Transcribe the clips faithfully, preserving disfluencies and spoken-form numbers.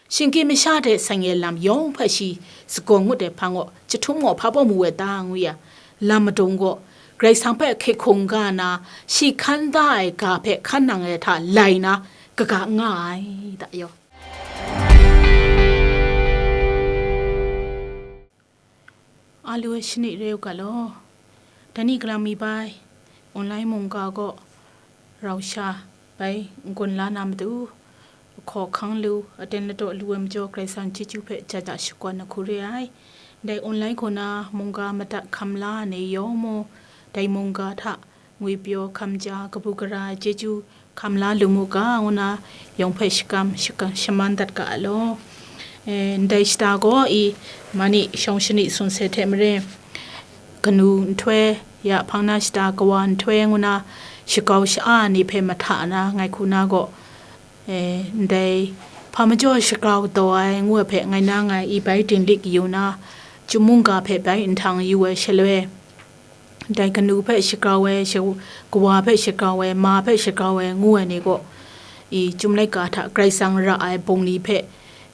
Shinggyim masha hte seng ai lam yawng hpe shi sagaw ngut ai hpang gaw, jahtum gaw hpa baw mu ai ta ngu ya, lam madung gaw, Karai Kasang hpe hkye hkungga na, shi hkan da ai ga hpe hkan nang ai hta lai na, kaga nga ai, da yaw. Alu ai shani re u ga law. Dai ni galam mi bai, online mungga gaw rau sha bai n-gun la na matu, hkaw hkang lu, aten ladaw lu ai majaw Karai Kasang chyeju hpe ja ja shakawn ahku re ai. Dai online kaw na mungga madat hkam la ai ni yawng mung, dai mungga hta ngwi pyaw hkam ja kabu gara ai chyeju hkam la lu mu ga, ngu na yawng hpe shakam, shakam, shaman dat ga ai law. E, ndai shata gaw i, mani shawng shani sun se hte maren, kanu nhtoi, ya hpang na shata kawa nhtoi ngu na shakau sha-a ni hpe mahta na ngai hku na gaw, e, ndai hpa majaw shakau taw ai ngu ai hpe ngai na ngai i bai dinglik yu na, chyum mungga hpe bai nhtang yu ai shaloi, dai kanu hpe shagrau ai, sha-, kawa hpe shagrau ai, ma hpe shagrau ai ngu ai ni gaw, i, chyum laika hta Karai Kasang ra ai bungli hpe,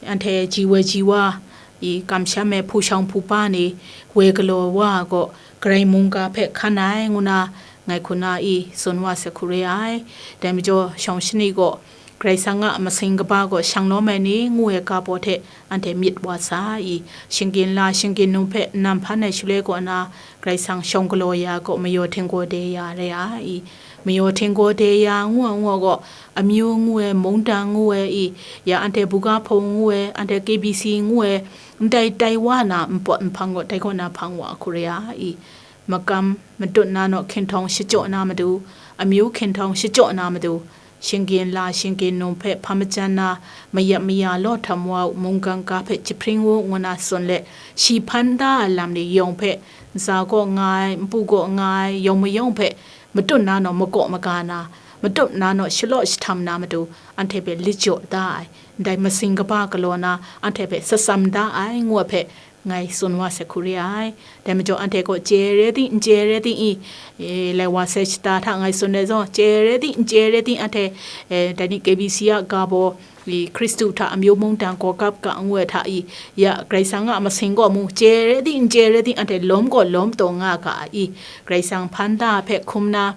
anhte ji woi ji wa, i, kamsham ai hpu shawng hpu pa ni woi galaw wa ai gaw, Karai mungga hpe hkan ai ngu na, ngai hku na i tsun wa sai hku re ai. Dai majaw, shawng shani gaw, Karai Kasang a masing kaba gaw shang lawm ai ni ngu ai ga baw hte anhte myit wa sa i, shinggyim la shinggyim num hpe nam hpan ai shaloi kaw na, Karai Kasang shawng galaw ya gaw mayaw htinggaw de ya re ai i, mayaw htinggaw de ya ngu ai ngu ai gaw, amyu ngu ai, mungdan ngu ai i, ya anhte buga hpung ngu ai, anhte K B C ngu ai, ndai tai wa na npawt nhpang gaw dai kaw na hpang wa hku re ai i, makam matut na naw hkinhtawng shachyaw na matu, amyu hkinhtawng shachyaw na matu, shinggyim la shinggyim num hpe hpa majan na, mayap maya law htam wa u, mungkan ga hpe jahpring u, ngu na tsun let, shi hpan da ai lam ni yawng hpe, ntsa kaw nga ai, npu kaw nga ai, yawng mayawng hpe, matut na naw makaw maga na, matut na naw shalaw jahtam na matu, anhte hpe lit jaw da ai, ndai masing kaba galaw na, anhte hpe tsatsam da ai, ngu ai hpe, ngai tsun wa sai hku re ai. Dai majaw anhte gaw chye re ting, n chye re ting i, e, lai wa sai shata hta ngai tsun ai zawn, chye re ting, n chye re ting anhte, e, dai ni K B C a ga baw, i, Hkristu hta amyu mungdan gaw gap ga ngu ai hta i, ya Karai Kasang a masing gaw mung chye re ting, n chye re ting anhte lawm gaw lawm taw nga ga ai i, Karai Kasang hpan da hpe hkum na,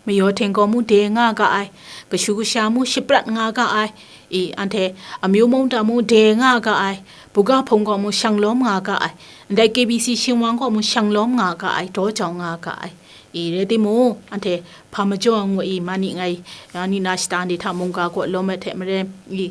mayaw htinggaw mu de nga ga ai, kashu kasha mu shaprat nga ga ai, i, anhte amyu mungdan mu de nga ga ai, buga hpung gaw mu shang lawm nga ga ai, ndai K B C shingwang gaw mu shang lawm nga ga ai, daw jau nga ga ai, i, rai timung, anhte hpa majaw ngu i, mani ngai, ya, ni na shata ni hta mungga gaw lawm ai hte maren, i,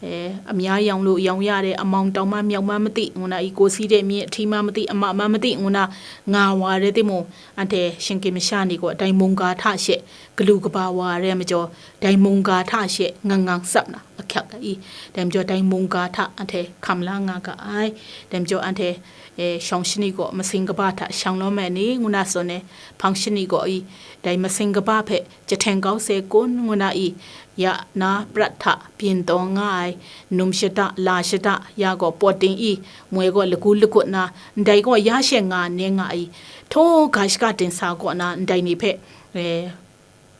e, amya yawng lu yawng ya re, amawng tau ma myau ma mati, ngu na i, kawsi de myi ahti ma mati, ama ma mati, ngu na nga wa rai timung, anhte shinggyim masha ni gaw dai mungga hta she galu kaba wa ai rai majaw, dai mungga hta she ngang ngang tsap na ahkyak ai i, dai majaw dai mungga hta anhte hkam la nga ga ai. Dai majaw anhte, e, shawng shani gaw masing kaba hta shang lawm ai ni, ngu na tsun ai, hpang shani gaw i, dai masing kaba hpe jahten kau se kun, ngu na i, ya na prat hta byin taw nga ai, num shada, la shada, ya gaw pawt ting i, moi gaw lagu lagut na, ndai gaw ya she nga ne nga i, htaw ga shaga dingsa kaw na, ndai ni hpe, e,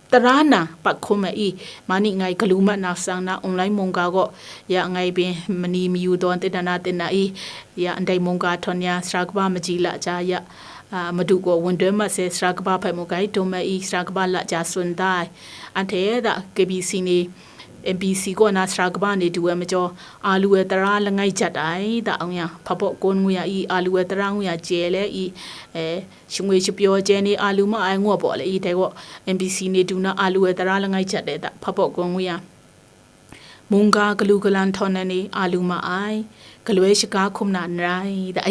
tara na pat hkum ai i, mani ngai galu mat na sang na, online mungga gaw, ya ngai byin mani mayu dawn tina na tina i, ya ndai mungga htawn ya, sara kaba maji la ja ya, a, madu gaw wun doi mat sai, sara kaba hpe mu gai dum ai i, sara kaba la ja tsun da ai. Anhte da K B C ni, M B C kaw na sara kaba ni du ai majaw, alu ai tara langai jat ai, da ang yang, hpa baw kun ngu ya i, alu ai tara ngu ya chye le i, e, shangwi shapyaw chye ni alu ma ai ngu a baw le i, dai gaw M B C ni du na alu ai tara langai jat ai da, hpa baw kun ngu ya. Mungga galu galan htawn ai ni alu ma ai, galoi shaga hkum na n rai, da.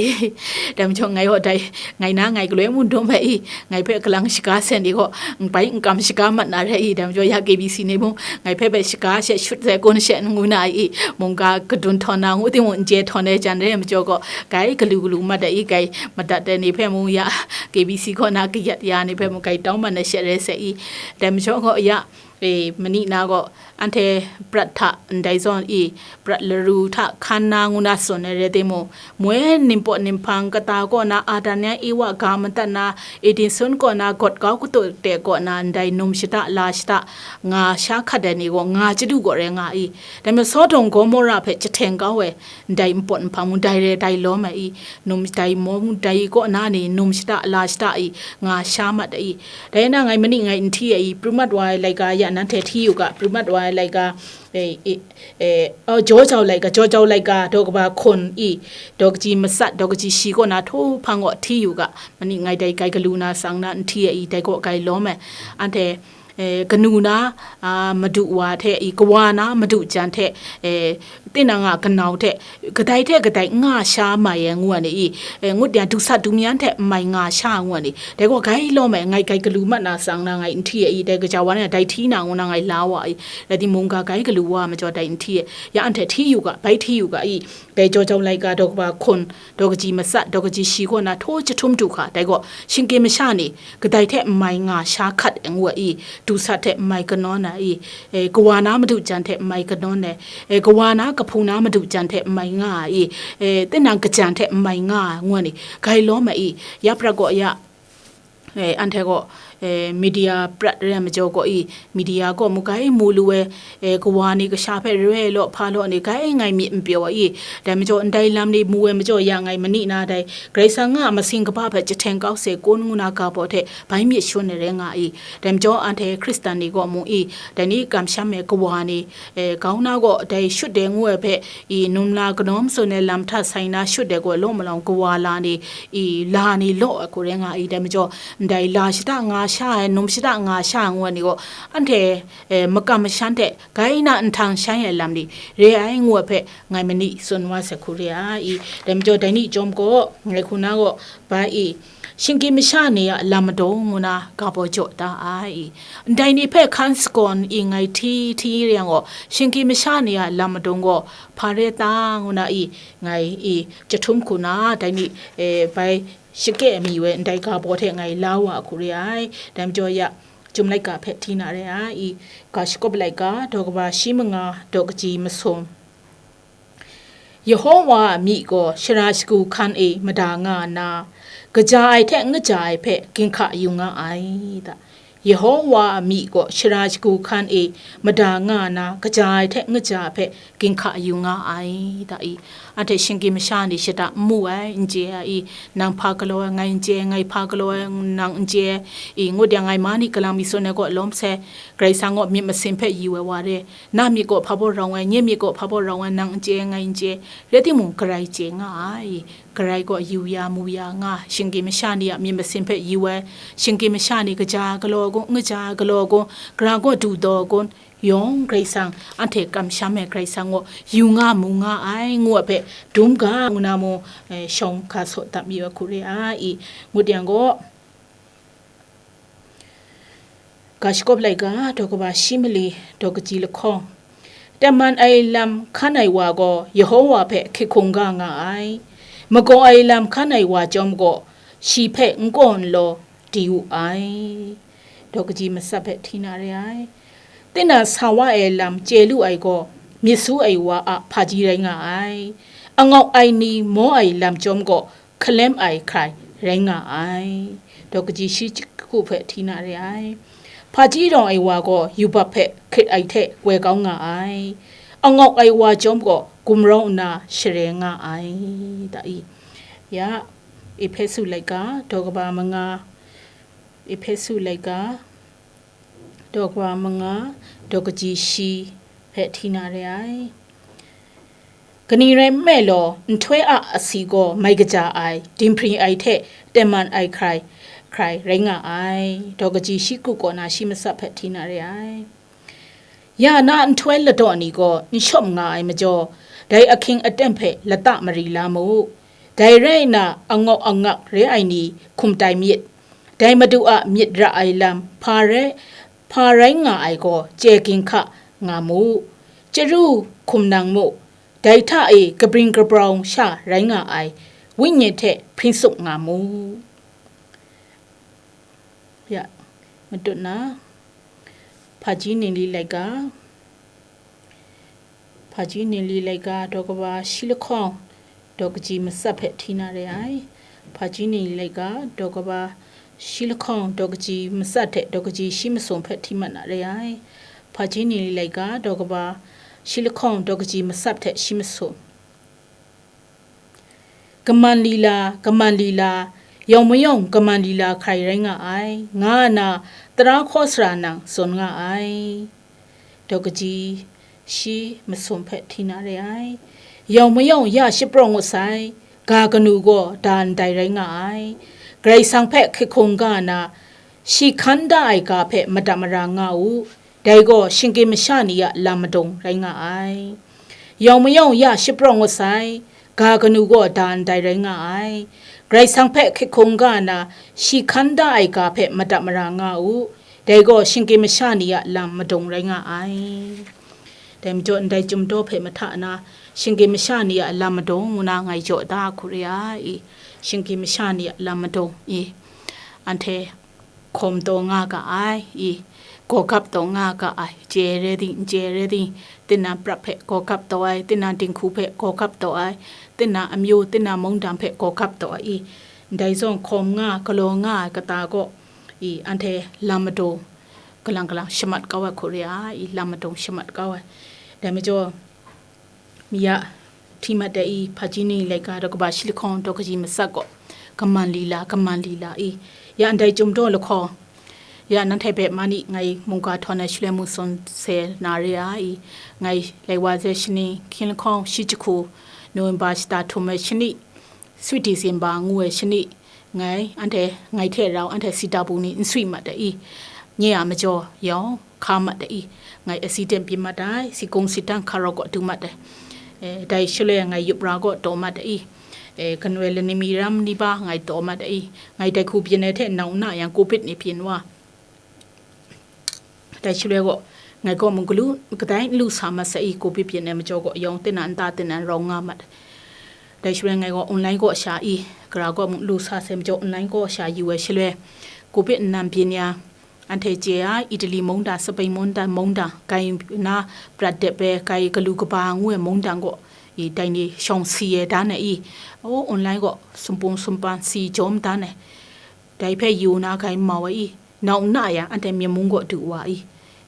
Dai majaw ngai gaw dai, ngai na ngai galoi mung dum ai i, ngai hpe galang shaga sen i gaw, n bai n kam shaga mat na rai i, dai majaw ya K B C ni mung, ngai hpe bai shaga she shut sai kun she n ngu na ai i, mungga gadun htawn na ngu timung, n chye htawn ai jan rai majaw gaw, gai galu galu mat ai i, gai madat ai ni hpe mung ya, K B C kaw na kayat ya ni hpe mung gai tau man ai she rai sai i, dai majaw gaw ya, e, mani na gaw, Anhte prat hta ndai zawn i, prat laru hta hkan na ngu na tsun ai rai timung, moi ningpawt ninghpang kata kaw na Adam yan Ewa ga madat na, Eden sun kaw na gawt kau katu de kaw na ndai num shada la shada nga sha hkat ai ni gaw nga chadu gaw rai nga i, dai majaw Sodom Gomora hpe jahteng kau ai ndai npawt nhpang mung dai rai dai lawm ai i, num dai mung dai kaw na ni num shada la shada i, nga sha mat ai i, dai na ngai mani ngai n hti ai i, pru mat wa ai laika ya nanhte hti yu ga, pru mat wa ai laika, e, e, e, oh, jaw jau laika, jaw jau laika, daw kaba hkun i, daw kaji matsat, daw kaji shi kaw na htaw hpang gaw hti yu ga, mani ngai dai kai galu na sang na n hti ai i, dai kaw kai lawm ai. Anhte, e, kanu na, a, madu wa hte i, kawa na madu jan hte, e, tinang a kanau hte, kadai hte kadai nga sha mai ai ngu ai ni i, e, ngut yang du sat du myan hte mai nga sha ngu ai ni, dai gaw gai lawm ai, ngai gai galu mat na sang na ngai n hti ai i, dai gaja wa na dai hti na ngu na ngai la wa ai, rai timung ga gai galu wa majaw dai n hti ai, ya anhte hti yu ga, bai hti yu ga i, dai jaw jau laika daw kaba hkun, daw kaji matsat, daw kaji shi kaw na htaw jahtum du hka, dai gaw shinggyim masha ni, kadai hte n mai nga sha hkat ai ngu ai i, du sat hte n mai kanawn ai i, e, kawa na madu jan hte n mai kanawn ai, e, kawa na kahpu na madu jan hte n mai nga ai i, e, tinang kajan hte n mai nga ai ngu ai ni, gai lawm ai i, ya prat gaw ya, e, anhte gaw, e, media prat re ai majaw gaw i, media gaw mu gai mu lu ai, e, kawa ni kasha hpe re ai law hpa law ni gai ngai myit n pyaw ai i, dai majaw ndai lam ni mu ai majaw ya ngai mani na dai, Karai Kasang a masing kaba hpe jahteng kau se kun ngu na ga baw hte bai myit shangun ai rai nga i, dai majaw anhte Hkristan ni gaw mu i, dai ni kamsham ai kawa ni, e, kau na gaw dai shut de ngu ai hpe i, num la kanawm tsun ai lam hta sai na shut de gaw law malawng kawa la ni i, la ni law ai hku rai nga i, dai majaw ndai la shada nga sha ai, num shada nga sha ai ngu ai ni gaw, anhte, e, makam mashan hte gai na nhtang shai ai lam ni re ai ngu ai hpe ngai mani tsun wa sai hku re ai i, dai majaw dai ni chyawm gaw, ngai hku na gaw, bai i, shinggyim masha ni a lam madung ngu na ga baw jaw da ai i, ndai ni hpe hkan sagawn i ngai hti hti re yang gaw, shinggyim masha ni a lam madung gaw hpa re ta ngu na i, ngai i, jahtum hku na dai ni, e, bai shake mi wai ndai ga baw hte ngai la wa hku re ai. Dai majaw ya, Chyum laika hpe hti na re ai i, ga shakawp laika daw kaba shi manga daw kaji masum. Yehowa a myi gaw shara shagu hkan e mada nga nna, kaja ai hte n kaja ai hpe ginhka yu nga ai da. Yehowa a myi gaw shara shagu hkan e mada nga nna, kaja ai hte n kaja ai hpe ginhka yu nga ai da i. Anhte shinggyim masha ni shada n mu ai, n chye ai i, nang hpa galaw ai, ngai n chye ai, ngai hpa galaw ai, nang n chye ai i, ngut yang ngai ma ni galang mi tsun ai gaw lawm sai, Karai Kasang gaw myit masin hpe yu ai wa re, na myit gaw hpa baw rawng ai, nye myit gaw hpa baw rawng ai, nang n chye ai, ngai n chye ai, rai timung, Karai chye nga ai. Karai gaw yu ya, mu ya nga, shinggyim masha ni a myit masin hpe yu ai, shinggyim masha ni kaja galaw kun, n kaja galaw kun, gara gaw du daw kun, yawng Karai Kasang, anhte kamsham ai Karai Kasang gaw yu nga, mu nga ai, ngu ai hpe dum ga, ngu na mung, eh, shawng ga saw dap yu ai hku re ai, ngut yang gaw, Ga shakawp laika, daw kaba shi mali, daw kaji lahkawng. Tengman ai lam hkan ai wa gaw Yehowa hpe hkrit hkungga nga ai. Magaw ai lam hkan ai wa chyawm gaw, shi hpe n kaw n law di wu ai. Daw kaji matsat hpe hti na re ai. Tinang sa wa ai lam chye lu ai gaw, myit su ai wa a hpaji rai nga ai. Angawk ai ni maw ai lam chyawm gaw, hkalem ai hkrai rai nga ai. Daw kaji shi hku hpe hti na re ai. Hpaji rawng ai wa gaw yubak hpe hkrit ai hte woi kau nga ai. Angawk ai wa chyawm gaw gumrawng nna share nga ai, da i. Ya, Ehpesu laika, daw kaba manga, Ehpesu laika, daw kaba manga, daw kaji shi hpe hti na re ai. Kaning rai nme law, nhtoi a asi gaw mai kaja ai, dinghpring ai hte tengman ai hkrai, hkrai rai nga ai. Daw kaji shi hku kaw na shi matsat hpe hti na re ai. Ya na nhtoi ladaw ni gaw n shawm nga ai majaw, dai ahkying aten hpe lata mari la mu. Dai rai nna, angawk angak re ai ni hkum tai myit. Dai Madu a myit ra ai lam hpa rai, hpa rai nga ai gaw chye ginhka nga mu. Chyaru hkum nang mu. Dai hta e kabring kabrawng sha rai nga ai, Wenyi hte hpring tsup nga mu. Ya, matut na, hpaji ningli laika, Hpaji ningli laika daw kaba shi lahkawng daw kaji matsat hpe hti na re ai. Hpaji ningli laika daw kaba shi lahkawng daw kaji matsat hte daw kaji shi masum hpe hti mat na re ai. Hpaji ningli laika daw kaba shi lahkawng daw kaji matsat hte shi masum. Kaman lila, kaman lila, yawng mayawng kaman lila hkrai rai nga ai, nga nna tara hkaw sara nang tsun nga ai. Daw kaji shi masum hpe hti na re ai. Yawng mayawng ya shaprawng ngut sai, ga kanu gaw da ndai rai nga ai. Karai Kasang hpe hkrit hkungga na, shi hkan da ai ga hpe madat mara nga u, dai gaw shinggyim masha ni a lam madung rai nga ai. Yawng mayawng ya shaprawng ngut sai, ga kanu gaw da ndai rai nga ai. Karai Kasang hpe hkrit hkungga na, shi hkan da ai ga hpe madat mara nga u, dai gaw shinggyim masha ni a lam madung rai nga ai. Dai majaw ndai chyum daw hpe mahta na, shinggyim masha ni a lam madung ngu na ngai jaw da hku re ai. Shinggyim masha ni a lam madung i, anhte hkawm taw nga ga ai i, gawgap taw nga ga ai, chye rai ting, n chye rai ting, tinang prap hpe gawgap taw ai, tinang dinghku hpe gawgap taw ai, tinang amyu, tinang mungdan hpe gawgap taw ai i, ndai zawn hkawm nga, galaw nga ai kata gaw i, anhte lam madung kalang kalang shamat kau ai hku re ai i, lam madung shamat kau ai. Dai majaw, mi ya, hti mat dai i, hpaji ni laika daw kaba shi lahkawng daw kaji matsat gaw, kaman lila, kaman lila i, ya ndai chyum daw lahkawng, ya nanhte hpe ma ni ngai mungga htawn ai shaloi mu tsun se na re ai i, ngai lai wa ze shani, hkying lahkawng shi jahku, November shata htum ai shani, Sweet December ngu ai shani, ngai, anhte, ngai hte rau, anhte sita bu ni n sui mat ai i, nye a majaw yawng hka mat ai i, ngai accident byin mat ai, si kung si dan hka rau gaw du mat ai. Eh, dai shaloi ngai yup ra gaw taw mat ai i, eh, kanoi lani mi ram ni ba ngai taw mat ai i, ngai dai hku byin ai hte nau nna yang covid ni byin wa. Dai shaloi gaw, ngai gaw mung galu kadai n lu sa mat sai i, covid byin ai majaw gaw, yawng tina nta tina rawng nga mat. Dai shaloi ngai gaw online gaw sha i, gara gaw mung lu sa sai majaw online gaw sha yu ai shaloi, covid nnan byin ya, anhte chye ai, Italy mungdan, Spain mungdan, mungdan, kai na prat dep ai, kai galu kaba ngu ai mungdan gaw, i, dai ni shawng si ai dan ai i, o, online gaw sumpung sumpan si jawm dan ai. Dai hpe yu na kai mau ai i, nau nna yang, anhte myen mung gaw du wa i,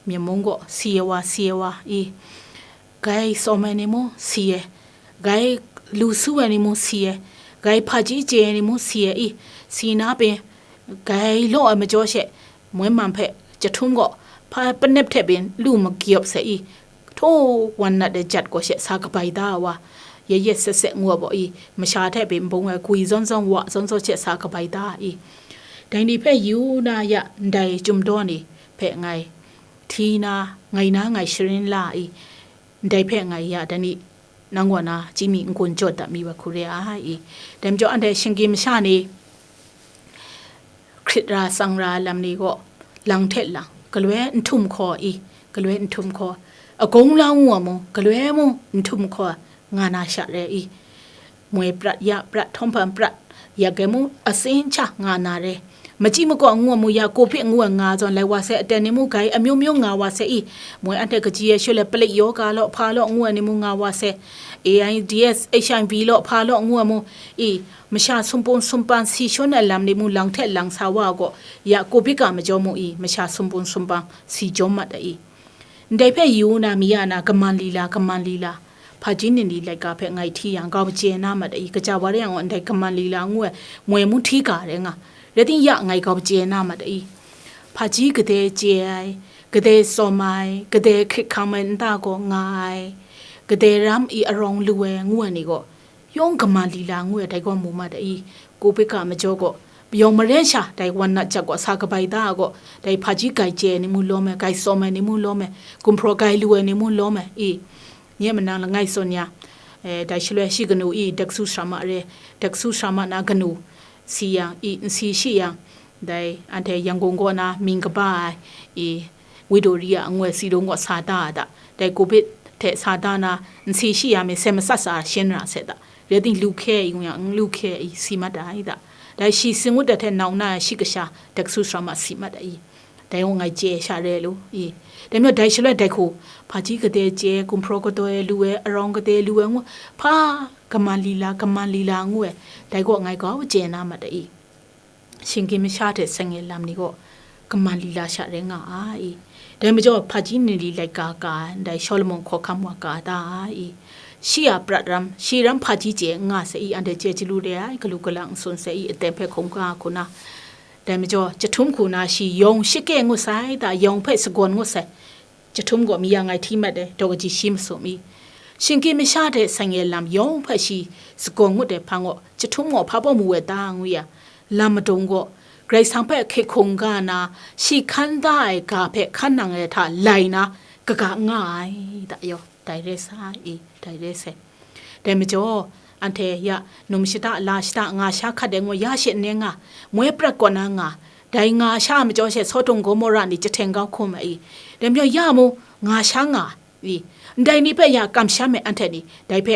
myen mung gaw si ai wa, si ai wa i, gai tsawm ai ni mung si ai, gai lu su ai ni mung si ai, gai hpaji chye ai ni mung si ai i, si na pyi, gai law ai majaw she, moi man hpe jahtum gaw, hpa panep hte pyi lu magyawp sai i, htaw wan nat ai jat gaw she sa kabai da ai wa, yet yet set set ngu ai baw i, masha hte pyi nbung ai gwi zawn zawn, wa zawn zawn she sa kabai da ai i, dai ni hpe yu na ya ndai chyum daw ni hpe ngai hti na, ngai na ngai sharin la ai i, ndai hpe ngai ya dai ni, nang gaw na chyi mi n-gun jawt dat mi wa hku re ai i, dai majaw anhte shinggyim masha ni, hkrit ra tsang ra ai lam ni gaw, lang hte lang, galoi n htum hkaw i, galoi n htum hkaw, agawng la ngu ai mung, galoi mung n htum hkaw, nga na sha re i, moi prat, ya prat, htawm hpan prat, yak ai mung, atsin hta nga na re. Machyi makaw ngu ai mung, ya covid ngu ai nga zawn, lai wa sai, aten ni mung gai amyu myu nga wa sai i, moi anhte kaji ai shaloi, palik yoga law, hpa law ngu ai ni mung nga wa sai, A I D S, H I V law, hpa law ngu ai mung i, masha sumpung sumpan si shawn ai lam ni mung lang hte lang sa wa ai gaw, ya covid ga majaw mu i, masha sumpung sumpan si jawm mat ai i. Ndai hpe yu na mi ya na, kaman lila, kaman lila, hpaji ningli laika hpe ngai hti yang, grau chye na mat ai i, kaja wa rai yang gaw, ndai kaman lila ngu ai moi mung hti ga rai nga, rai ting ya ngai grau chye na mat ai i. Hpaji kadai chye ai, kadai tsawm ai, kadai hkrit hkam ai nta gaw nga ai, kadai ram i arawng lu ai ngu ai ni gaw, yawng kaman lila ngu ai dai gaw mu mat ai i, covid ga majaw gaw, yawng maren sha dai wan nat jat gaw sa kabai da ai gaw, dai hpaji gai chye ai ni mung lawm ai, gai tsawm ai ni mung lawm ai, gumhpraw gai lu ai ni mung lawm ai i, nye manang langai tsun ya, eh, dai shaloi shi kanu i, daksu sara ma re, daksu sara ma na kanu si yang i, nsi shi yang, dai anhte Yangon kaw na mying kaba ai i, Widoria ngu ai si lung gaw sa da ai da. Dai covid hte sa da na, nsi shi ya mi, seng matsat sa shin ra sai da. Rai ting, lu hkye ai yung yang, n lu hkye ai si mat ai da. Dai shi si ngut ai hte nau nna ai shi kasha, daksu sara ma si mat ai. Dai gaw ngai chye sha re lu i. Dai majaw dai shaloi dai hku, hpaji kade chye, gumhpraw kade lu ai, arawng kade lu ai ngu, hpa kaman lila, kaman lila ngu ai, dai gaw ngai grau chye na mat ai i. Shinggyim masha hte seng e lam ni gaw kaman lila sha rai nga ai i. Dai majaw hpaji ni li laika ka ai, ndai Shawlumon hkawhkam wa ka da ai i. Shi a prat ram, shi ram hpaji chye n nga sai i, anhte chye chyalu re ai, galu galang n tsun sai i, aten hpe hkungga hku na. Dai majaw, chyahtum hku na shi yawng shike ngut sai, da yawng hpe sagawn ngut sai. Chyahtum gaw mi ya ngai hti mat ai, daw kaji shi masum i. Shinggyim masha hte seng e lam yawng hpe shi sagawn ngut ai hpang gaw, chyahtum gaw hpa baw mu ai ta ngu ya, lam madung gaw, Karai Kasang hpe hkrit hkungga na, shi hkan da ai ga hpe hkan nang ai hta lai na, kaga nga ai, da yaw, dai rai sa i, dai rai sai. Dai majaw, anhte ya, num shada, la shada, nga sha hkat ai ngu ya she n nga, moi prat kaw na nga, dai nga sha a majaw she Sodom Gomora ni jahten kau hkum ai i. Dai majaw ya mu, nga sha nga i. Ndai ni hpe ya kamsham ai anhte ni, dai hpe,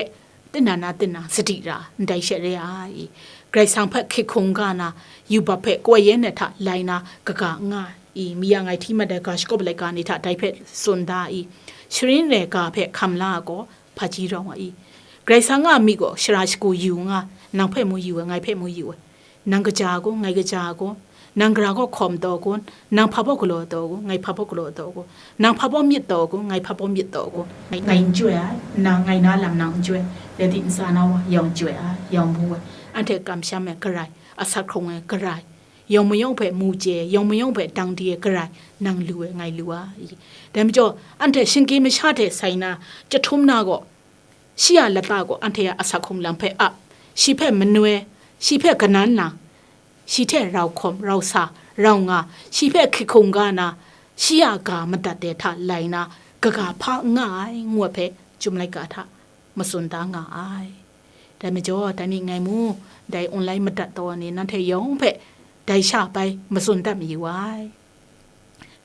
tinang na tinang sadi ra, ndai she re ai i. Karai Kasang hpe hkrit hkungga na, yubak hpe kawai yan ai hta lai na, kaga nga i. Mi ya ngai hti mat ai ga shakawp laika ni hta dai hpe tsun da i. Sharin rai ga hpe hkam la ai gaw, hpaji rawng ai i. Karai Kasang a myit gaw shara shagu yu nga, nang hpe mu yu ai, ngai hpe mu yu ai. Nang kaja ai kun, ngai kaja ai kun, nang gara gaw hkawm taw kun, nang hpa baw galaw taw kun, ngai hpa baw galaw taw kun, nang hpa baw myit taw kun, ngai hpa baw myit taw kun, ngai, ngai n chyoi ai, nang ngai na lam nang n chyoi, rai timung, ntsa na wa yawng chyoi ai, yawng mu ai, anhte kamsham ai Karai, asak hkrung ai Karai, yawng mayawng hpe mu chye, yawng mayawng hpe dang di ai Karai, nang lu ai, ngai lu ai. Dai majaw, anhte shinggyim masha hte sai na, chyahtum na gaw, shi a lata gaw anhte a asak hkrung lam hpe ap, shi hpe manoi, shi hpe kanan lang, shi hte rau hkawm, rau sa, rau nga, shi hpe hkrit hkungga na, shi a ga madat ai hta lai na, kaga hpa n nga ai, ngu ai hpe, Chyum laika hta matsun da nga ai. Dai majaw, dai ni ngai mu, dai online madat taw ai ni, nanhte yawng hpe, dai sha bai matsun dat mayu ai.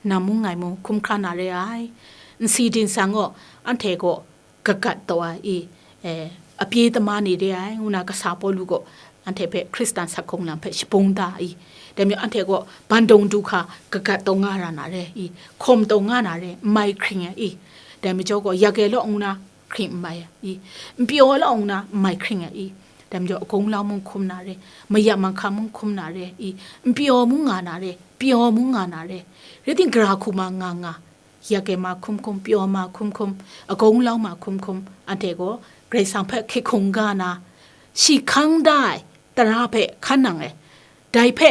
Nang mung ngai mung hkum hkra na re ai. Nsi dingsang gaw, anhte gaw, kagat taw ai i, eh, apye tama ni re ai, ngu na kasa Pawlu gaw anhte hpe Hkristan sak hkrung lam hpe shabung da ai. Dai majaw anhte gaw bandung du hkra kagat taw nga ra na re i, hkawm taw nga na re, n mai hkring ai i. Dai majaw gaw, yak e law ngu na hkring n mai ai i, n pyaw law ngu na n mai hkring ai i. Dai majaw, agunglau mung hkum na re, mayam manghkang mung hkum na re i, n pyaw mung nga na re, pyaw mung nga na re, rai timung, gara hku ma nga nga, yak e ma hkum hkum, pyaw ma hkum hkum, agunglau ma hkum hkum, anhte gaw Karai Kasang hpe hkrit hkungga na, shi hkang da ai tara hpe hkan nang ai, dai hpe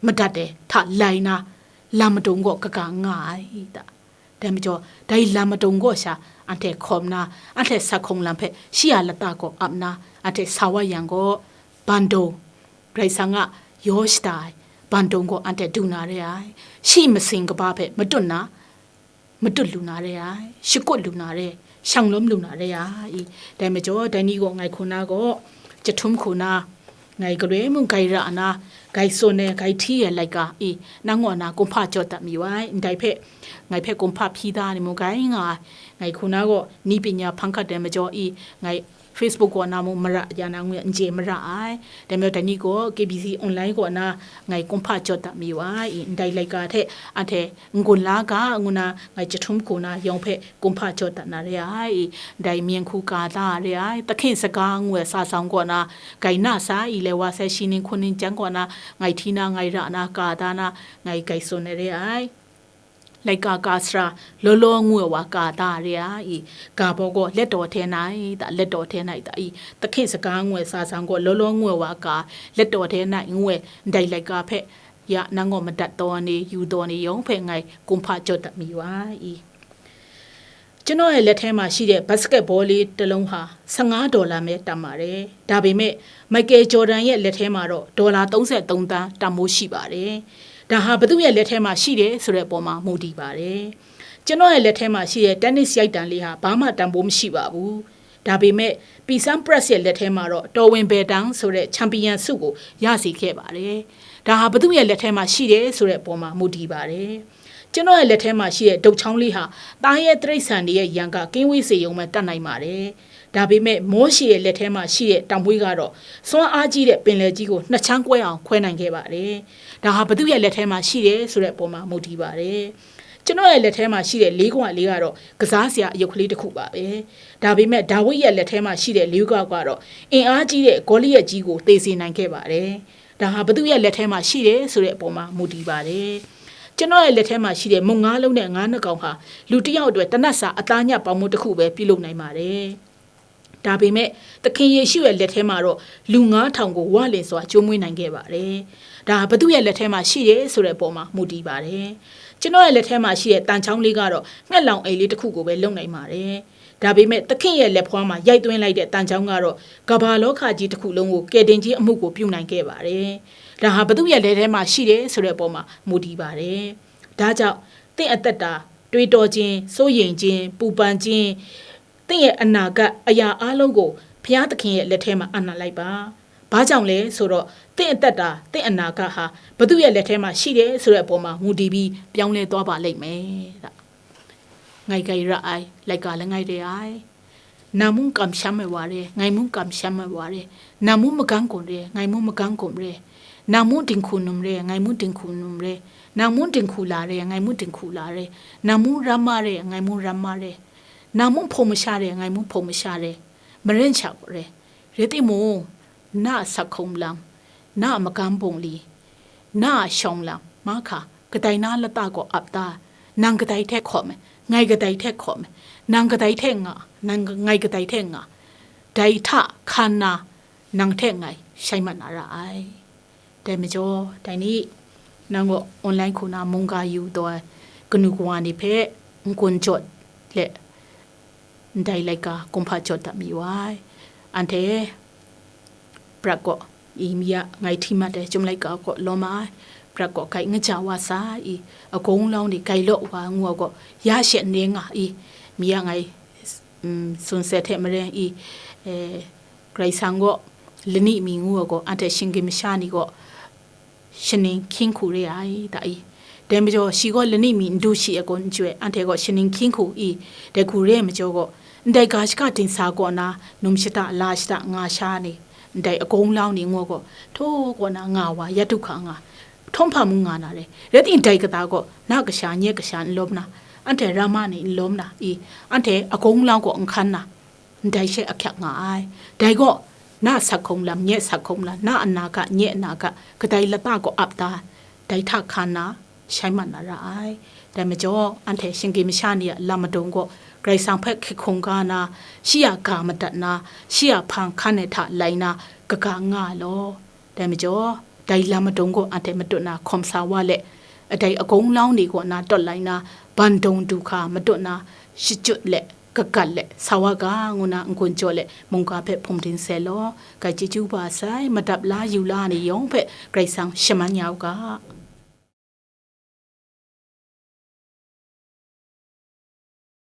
madat ai hta lai na, lam madung gaw kaga nga ai ta. Dai majaw, dai lam madung gaw sha anhte hkawm na, anhte sak hkrung lam hpe shi a lata gaw ap na, anhte sa wa yang gaw, bandung, Karai Kasang a yaw shada ai bandung gaw anhte du na re ai. Shi masing kaba hpe matut na, matut lu na re ai, shakut lu na re, shanglawm lu na re ai. Dai majaw, dai ni gaw ngai hku na gaw, chyahtum hku na, ngai galoi mung grai ra na, grai tsun ai, grai hti ai laika i, nang kaw na kumhpa jawt dat mayu ai, ndai hpe, ngai hpe kumhpa hpyi da ni mung grai nga ai, ngai hku na gaw, ni panya hpang hkat ai majaw i, ngai Facebook kaw na mung mara ya na ngu n chye mara ai. Dai majaw dai ni gaw K B C online kaw na ngai kumhpa jawt dat mayu ai i, ndai laika hte anhte n-gun la ga ngu na ngai chyahtum hku na yawng hpe kumhpa jawt dat na re ai i, ndai myen hku ka da re ai. Tahking saga ngu ai sa zang kaw na, grai na sa i, lai wa sai shi ning hku ning chyang kaw na, ngai hti na, ngai ra na, ka da na, ngai grai tsun ai re ai. Laika ka sara, law law ngu ai wa ka da re ai i, ga baw gaw let taw hte na i ta, let taw hte na i ta i, tahking saga ngu ai sa zang gaw law law ngu ai wa ka, let taw hte na i ngu ai, ndai laika hpe ya nang gaw madat taw ai ni, yu taw ai ni yawng hpe ngai kumhpa jawt dat mayu ai i. ကျွန်တော်ရဲ့လက်ထဲမှာရှိတဲ့ ဘတ်စကတ်ဘောလေးတစ်လုံးဟာ ဆယ့်ငါးဒေါ်လာပဲတန်ပါတယ်။ ဒါပေမဲ့ မိုက်ကယ်ဂျော်ဒန်ရဲ့လက်ထဲမှာတော့ ဒေါ်လာ သုံးဆယ့်သုံးသန်း တန်ဖိုးရှိပါတယ်။ ဒါဟာဘယ်သူ့ရဲ့လက်ထဲမှာရှိတယ်ဆိုတဲ့အပေါ်မှာ မူတည်ပါတယ်။ ကျွန်တော်ရဲ့လက်ထဲမှာရှိတဲ့ တင်းနစ်ရိုက်တံလေးဟာ ဘာမှတန်ဖိုးမရှိပါဘူး။ ဒါပေမဲ့ ပီဆန်းပရက်စ်ရဲ့လက်ထဲမှာတော့ တော်ဝင်ဘယ်တန်းဆိုတဲ့ ချန်ပီယံဆုကို ရစေခဲ့ပါတယ်။ ဒါဟာဘယ်သူ့ရဲ့လက်ထဲမှာရှိတယ်ဆိုတဲ့အပေါ်မှာ မူတည်ပါတယ်။ ကျွန်တော်ရဲ့လက်ထဲမှာရှိတဲ့ဒုတ်ချောင်းလေးဟာ သားရဲတိရစ္ဆာန်တွေရဲ့ရန်ကကင်းဝေးစေရုံပဲတတ်နိုင်ပါတယ်။ ဒါပေမဲ့ မောရှေရဲ့လက်ထဲမှာရှိတဲ့တံမွေးကတော့ စွမ်းအားကြီးတဲ့ပင်လယ်ကြီးကိုနှစ်ချမ်းကွဲအောင်ခွဲနိုင်ခဲ့ပါတယ်။ ဒါဟာဘုသူ့ရဲ့လက်ထဲမှာရှိတယ်ဆိုတဲ့အပေါ်မှာမူတည်ပါတယ်။ ကျွန်တော်ရဲ့လက်ထဲမှာရှိတဲ့လေးခွလေးကတော့ကစားစရာအယုတ်ကလေးတစ်ခုပါပဲ။ ဒါပေမဲ့ဒါဝိဒ်ရဲ့လက်ထဲမှာရှိတဲ့လေးခွကတော့အင်အားကြီးတဲ့ဂေါလိယက်ကြီးကိုသေစေနိုင်ခဲ့ပါတယ်။ ဒါဟာဘုသူ့ရဲ့လက်ထဲမှာရှိတယ်ဆိုတဲ့အပေါ်မှာမူတည်ပါတယ်။ ကျွန်တော်ရဲ့လက်ထဲမှာရှိတဲ့မုန့်ငါးလုံးနဲ့ငါးနှစ်ကောင်ဟာလူတစ်ယောက်အတွက်တနတ်စာအသားညှပ်ပေါင်မုန့်တစ်ခုပဲပြုလုပ်နိုင်ပါတယ်။ ဒါပေမဲ့သခင်ယေရှုရဲ့လက်ထဲမှာတော့လူငါးထောင်ကိုဝလင်စွာကျွေးမွေးနိုင်ခဲ့ပါတယ်။ ဒါဟာဘုသူ့ရဲ့လက်ထဲမှာရှိတယ်ဆိုတဲ့အပေါ်မှာမူတည်ပါတယ်။ ကျွန်တော်ရဲ့လက်ထဲမှာရှိတဲ့တန်ချောင်းလေးကတော့ငှက်လောင်အိမ်လေးတစ်ခုကိုပဲလုပ်နိုင်ပါတယ်။ ဒါပေမဲ့သခင်ရဲ့လက်ဖွားမှာရိုက်သွင်းလိုက်တဲ့တန်ချောင်းကတော့ကမ္ဘာလောကကြီးတစ်ခုလုံးကိုကယ်တင်ခြင်းအမှုကိုပြုနိုင်ခဲ့ပါတယ်။ ဒါဟာဘုသူ့ရဲ့လက်ထဲမှာရှိတယ်ဆိုတဲ့အပေါ်မှာမူတည်ပါတယ်။ ဒါကြောင့်သင့်အသက်တာတွေးတောခြင်း၊ စိုးရိမ်ခြင်း၊ ပူပန်ခြင်း၊ သင့်ရဲ့အနာဂတ်အရာအားလုံးကိုဘုရားသခင်ရဲ့လက်ထဲမှာအာဏာလိုက်ပါ။ ဘာကြောင့်လဲဆိုတော့သင့်အသက်တာ၊ သင့်အနာဂတ်ဟာဘုသူ့ရဲ့လက်ထဲမှာရှိတယ်ဆိုတဲ့အပေါ်မှာမူတည်ပြီးပြောင်းလဲသွားပါလိမ့်မယ်။ ငိုင်ဂိုင်ရအိုင်၊ လိုက်ကာလငိုင်ရဲအိုင်။ နံမူကမ်ရှမ်းမဝါရဲ၊ ငိုင်မူကမ်ရှမ်းမဝါရဲ၊ နံမူမကန်းကွန်ရဲ၊ ငိုင်မူမကန်းကွန်ရဲ၊ နံမူတင်ခုနုံရဲ၊ ငိုင်မူတင်ခုနုံရဲ၊ နံမူတင်ခုလာရဲ၊ ငိုင်မူတင်ခုလာရဲ၊ နံမူရမ်းမရဲ၊ ငိုင်မူရမ်းမရဲ၊ နံမူဖုံမရှာရဲ၊ ငိုင်မူဖုံမရှာရဲ၊ မရင်ချောက်ရဲ၊ ရဲတိမူ နအစက်ခုံလမ်၊ နအမကန်းပုံလီ၊ နအရှောင်လမ်၊ မခါ၊ ကတိုင်နာလတကိုအပ်တာ၊ နံကတိုင်ထဲခေါ်မယ်၊ ငိုင်ကတိုင်ထဲခေါ်မယ်၊ နံကတိုင်ထဲငါ၊ နံငိုင်ကတိုင်ထဲငါ၊ ဒိုင်ထခါနာ၊ နံထဲငိုင်၊ ရှိုင်မတ်နာရအိုင်။ ဒိုင်မကျော်၊ ဒိုင်နီ၊ နံကို online ခုနာမုံကါယူတော့၊ ကနူကဝါနေဖဲ၊ ငကွန်ကျော်လက်၊ ဒိုင်လိုက်ကာ၊ ကွန်ဖာကျော်တပ်မီဝိုင်၊ အန်ထဲ ပရတ်ကော့ အီမီယငိုင်ထီမတ်တဲ ကျုံးလိုက်ကာကော့လောမအိုင်၊ ပရတ်ကော့ဂိုင်ငကြဝါစာအီ အကုန်းလောင်းတွေဂိုင်လော့ဝါငူအကော့ရရှက်နေငါအီ မီယငိုင်စွန်စဲထဲမရဲအီ အဲ ဂရိတ်ဆန်ကော့လနံ့မီငူအကော့ အန်တဲရှင်ကင်မရှာနေကော့ ရှနင်ခင်းခုရဲအိုင်တအီ တဲမကျော်ရှိကော့လနံ့မီအဒူရှိအကော့အကြွဲအန်တဲကော့ရှနင်ခင်းခုအီ တဲခုရဲမကျော်ကော့ န်တိုင်ဂါရှကတင်စာကော့နာ နုံရှတလာရှတငါရှာနေ န်တိုင်အကုန်းလောင်းနေငေါ်ကော့ ထိုးကော့နာငါဝါယတုခါငါ ထုံးဖာမူငါနာရဲ ရဲတင်တိုင်ကတာကော့ နကရှာညဲကရှာနလောမနာ အန်တဲရမနေနလောမနာအီ အန်တဲအကုန်းလောင်းကော့အခန်းနာ န်တိုင်ရှဲအခက်ငါအိုင် တိုင်ကော့ နဆက်ခုံလမ်ညဲဆက်ခုံလမ် နအနာကညဲအနာက ကတိုင်လတကော့အပ်တာ တိုင်ထခါနာ ရှိုင်းမတ်နာရအိုင်။ ဒဲမကျော် အန်ထဲရှင်ကင်မရှါနီအလမ်မတုံကို ဂရိတ်ဆန်ဖက်ခိခုံကားနာ ရှိရကာမတတ်နာ ရှိရဖန်ခါနဲ့ထလိုက်နာ ကကငါလော။ ဒဲမကျော် ဒိုင်လမ်မတုံကိုအန်ထဲမတွတ်နာ ခုံစာဝါလက် အဒိုင်အကုန်းလောင်းနေကိုနာတွတ်လိုက်နာ ဘန်တုံတူခါမတွတ်နာ ရှစ်ကျွတ်လက် ကကတ်လက် ဆာဝါကငုနာငကွန်ကျော်လက် မုံကါဖက်ဖုံတင်ဆဲလော ကကျူးကျူးပါဆိုင် မတပ်လားယူလားနေရုံဖက် ဂရိတ်ဆန်ရှမန်ညောက်က